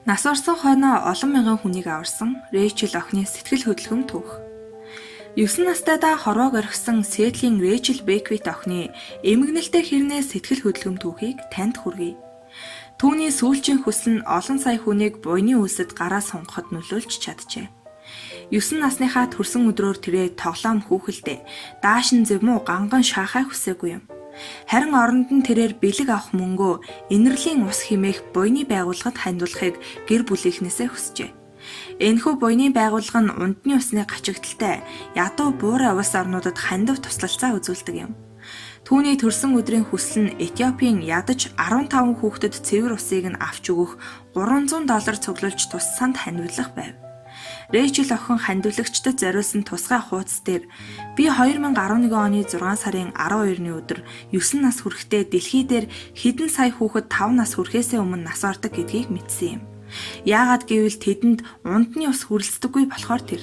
Нас барсан хойноо олон мянган хүнийг аварсан Рэйчел охины сэтгэл хөдлөм түүх. 9 настайдаа хорвоог орхисон Сиэтлийн Рэйчел Беквит охины эмгэнэлтэй хэрнээ сэтгэл хөдлөм түүхийг танд хүргэе. Түүний сүүлчийн хүсэл нь олон сая хүнийг буйны үлсэд гараа сунгахад нөлөөлж чаджээ. 9 насныхаа төрсөн өдрөөр тэрээ тоглоом хүүхэлдэй, даашин зэвмүү ганган шаахай хүсээгүй юм. Харин оронд нь тэрээр бэлэг авах мөнгөө энерлийн ус хэмээх буйны байгууллагад хандуулахыг гэр бүлийнхнээсээ хүсжээ. Энэхүү буйны байгууллага нь ундны усны гачигдalтай ядуу буурай улс орнуудад хандив туслалцаа үзүүлдэг юм. Түүний төрсөн өдрийн хүсэл нь Этиопийн ядаж 15 хүүхдэд цэвэр усыг нь авч өгөх 300 доллар цуглуулж туссанд хандивлах байв. Рэйчел охин хандивлагчдад зориулсан тусгай хуудас дээр би 2011 оны 6 сарын 12-ны өдөр 9 нас хүрэхдээ дэлхий дээр хэдэн сая хүүхэд 5 нас хүрэхээсээ өмнө нас ордог гэдгийг мэдсэн юм. Яагаад гэвэл тэдэнд ундны ус хүрэлцдэггүй болохоор тэр.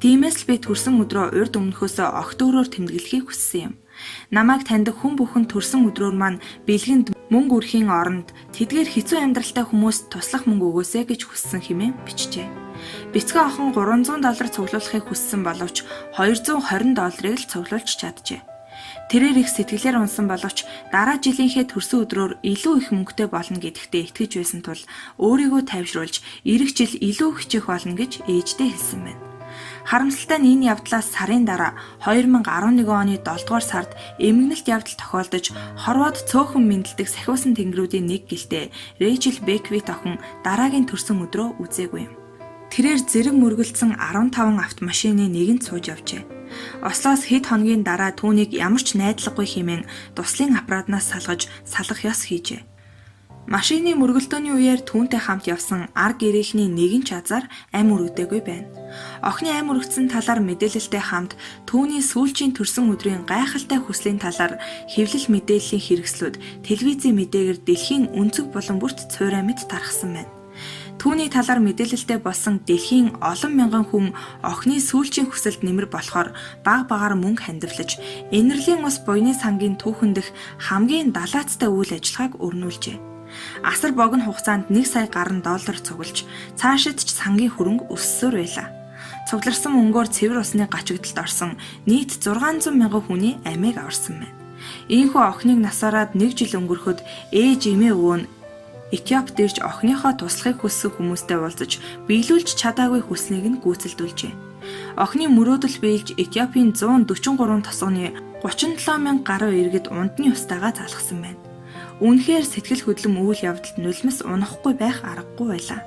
Тиймээс л би төрсөн өдрөө урд өмнөхөөсөө огт өөрөөр тэмдэглэхийг хүссэн юм. Намайг таньдаг хүн бүхэн төрсөн өдрөөр маань бэлгэнд мөнгө өрхийн оронд тэдгээр хэцүү амьдралтай хүмүүст туслах мөнгө өгөөсэй гэж хүссэн хэмээн бичжээ. Бяцхан охин 300 доллар цуглуулахыг хүссэн боловч 220 долларыг л цуглуулж чаджээ. Тэрээр их сэтгэлээр унсан боловч дараа жилийнхээ төрсөн өдрөөр илүү их мөнгөтэй болно гэдэгтээ итгэж байсан тул өөрийгөө тайвшруулж ирэх жил илүү хичээх болно гэж ээждээ хэлсэн байна. Харамсалтай нь энэ явдлаас сарын дараа 2011 оны 7 дугаар сард эмгэнэлт явдал тохиолдож хорвоод цөөхөн мэндэлдэг сахиусан тэнгэрүүдийн нэг гэлтэй Рэйчел Беквит охин дараагийн төрсөн өдрөө үзээгүй юм. Тэрээр зэрэг мөргөлдсөн 15 автомашины нэгэнд сууж явжээ. Ослоос хэд хоногийн дараа түүнийг ямар ч найдлагагүй хэмээн дуслын аппаратнаас салгаж салгах ёс хийжээ. Машины мөргөлдөөний үеэр түүнтэй хамт явсан ар гэрийнхний нэгэн ч азар амь өргөдөөгүй байна. Охины амь өргөдсөн талаар мэдээлэлтэй хамт түүний сүүлчийн төрсөн өдрийн гайхалтай хүслийн талаар хэвлэл мэдээллийн хэрэгслүүд телевизийн мэдээгээр дэлхийн өнцөг булан бүрт цуурай мэт тархсан байна. Түүний талаар мэдээлэлтэй болсон дэлхийн олон мянган хүн охины сүүлчийн хүсэлд нэмэр болохоор баг багаар мөнгө хандивлаж энерлийн ус буйны сангийн түүхэн дэх хамгийн далаацтай үйл ажиллагааг өрнүүлжээ. Асар богино хугацаанд 1 сая гаруй доллар цуглаж цаашид ч сангийн хөрөнгө өссөөр байлаа. Цугларсан мөнгөөр цэвэр усны гачигдалд орсон нийт 600 мянган хүний амийг аварсан байна. Ийхүү охиныг насаараад нэг жил өнгөрөхөд ээж эмээ өвөө нь Этиопид ирж охиныхоо туслахыг хүссэн хүмүүстэй уулзаж биелүүлж чадаагүй хүсснийг нь гүйцэлдүүлжээ. Охины мөрөөдөл биелж Этиопийн 143 тосгоны 37 мянга гаруй иргэд ундны устайгаа залгасан байна. Үнэхээр сэтгэл хөдлөм үйл явдалд нулимс унахгүй байх аргагүй байлаа.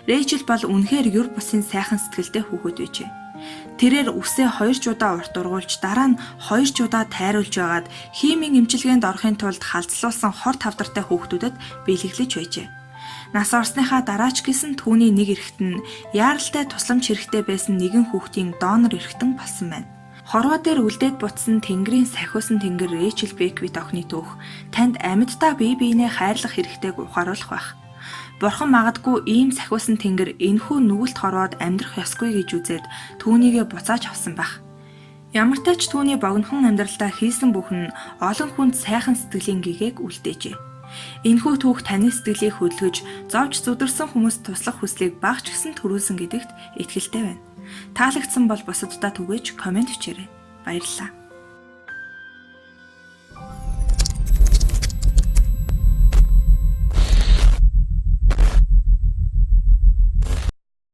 Рэйчел бол үнэхээр юр бусын сайхан сэтгэлтэй хүүхэд байжээ. Тэрээр үсээ 2 ч удаа урт ургуулж дараа нь 2 ч удаа тайруулж байгаад химийн эмчилгээнд орохын тулд халзлуулсан хор тавдартай хүүхдүүдэд бэлэглэж байжээ. Нас орсныхаа дараа ч гэсэн түүний нэг эрхтэн нь яаралтай тусламж хэрэгтэй байсан нэгэн хүүхдийн донор эрхтэн болсон байна. Хорвоо дээр үлдээд бутсан Тэнгэрийн сахиусан тэнгэр Рэйчел Беквит охины түүх танд амьддаа бие биенээ хайрлах хэрэгтэйг ухааруулах байх. Бурхан магадгүй ийм сахиусан тэнгэр энэхүү нүгэлт хорвоод амьдрах ёсгүй гэж үзээд түүнийгээ буцааж авсан байх. Ямартай ч түүний богинохон амьдралдаа хийсэн бүхэн нь олон хүнд сайхан сэтгэлийн гэгээг үлдээжээ. Энэхүү түүх таны сэтгэлийг хөдөлгөж, зовж зүдэрсэн хүмүүст туслах хүслийг бага ч гэсэн төрүүлсэн гэдэгт итгэлтэй байна. Таалагдсан бол бусаддаа түгээж комент бичээрэй. Баярлалаа.